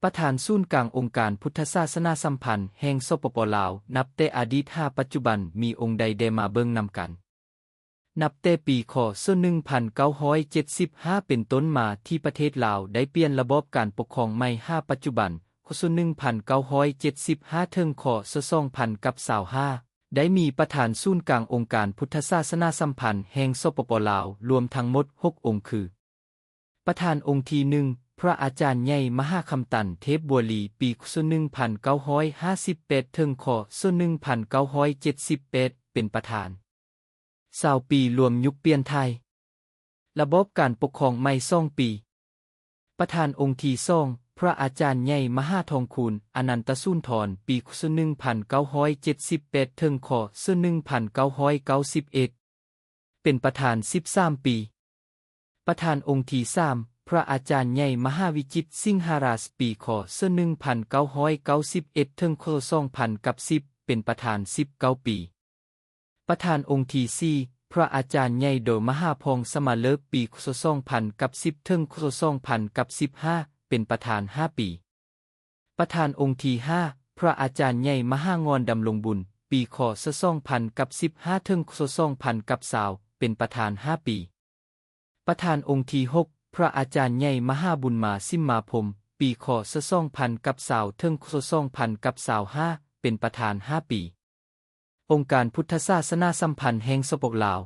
ປະທານສູນກາງອົງການພຸດທະສາສະໜາສຳພັນແຫ່ງ ສປປ ລາວ ນັບແຕ່ອະດີດຫາປັດຈຸບັນ ມີອົງໃດແດ່ ມາເບິ່ງນຳກັນ. ນັບແຕ່ປີ ຄ.ສ. ໜຶ່ງພັນເກົ້າຮ້ອຍເຈັດສິບຫ້າເປັນຕົ້ນມາ ທີ່ປະເທດລາວໄດ້ປ່ຽນລະບອບການປົກຄອງໃໝ່ ຫາປັດຈຸບັນ ຄ.ສ. ໜຶ່ງພັນເກົ້າຮ້ອຍເຈັດສິບຫ້າ ເຖິງ ຄ.ສ. ສອງພັນກັບຊາວຫ້າ ໄດ້ມີປະທານສູນກາງອົງການພຸດທະສາສະໜາສຳພັນແຫ່ງ ສປປ ລາວ ລວມທັງໝົດຫົກອົງຄື ປະທານອົງທີໜຶ່ງ ພະອາຈານໃຫຍ່ ມະຫາຄຳຕັນ ເທບບົວລີ ປີ ຄ.ສ. ໜຶ່ງພັນເກົ້າຮ້ອຍຫ້າສິບແປດ ເຖິງ ຄ.ສ. ໜຶ່ງພັນເກົ້າຮ້ອຍເຈັດສິບແປດ ເປັນປະທານ ຊາວປີ ລວມຍຸກປ່ຽນຖ່າຍ ລະບອບການປົກຄອງໃໝ່ສອງປີ. ປະທານອົງທີສອງ ພະອາຈານໃຫຍ່ ມະຫາທອງຄູນ ອະນັນຕະສຸນທອນ ປີ ຄ.ສ. ໜຶ່ງພັນເກົ້າຮ້ອຍເຈັດສິບແປດ ເຖິງ ຄ.ສ. ໜຶ່ງພັນເກົ້າຮ້ອຍເກົ້າສິບເອັດ ເປັນປະທານສິບສາມປີ. ປະທານອົງທີສາມ ພະອາຈານໃຫຍ່ ມະຫາວິຈິດ ສິງຫະລາຊ ປີ ຄ.ສ. ໜຶ່ງພັນເກົ້າຮ້ອຍເກົ້າສິບເອັດ ເຖິງ ຄ.ສ. ສອງພັນກັບສິບ ເປັນປະທານສິບເກົ້າປີ. ປະທານອົງທີສີ່ ພະອາຈານໃຫຍ່ ດ.ມະຫາພອງ ສະມາເລີກ ປີ ຄ.ສ. ສອງພັນກັບສິບ ເຖິງ ຄ.ສ. ສອງພັນກັບສິບຫ້າ ເປັນປະທານຫ້າປີ. ປະທານອົງທີຫ້າ ພະອາຈານໃຫຍ່ ມະຫາງອນ ດຳລົງບຸນ ປີ ຄ.ສ. ສອງພັນກັບສິບຫ້າ ເຖິງ ຄ.ສ. ສອງພັນກັບຊາວ ເປັນປະທານຫ້າປີ. ປະທານອົງທີຫົກ ພະອາຈານໃຫຍ່ ມະຫາບຸນມາ ສິມມາພົມ ປີ ຄ.ສ. ສອງພັນກັບຊາວ ເຖິງ ຄ.ສ. ສອງພັນກັບຊາວຫ້າ ເປັນປະທານຫ້າປີ. ອົງການພຸດທະສາສະໜາສຳພັນແຫ່ງ ສປປ ລາວ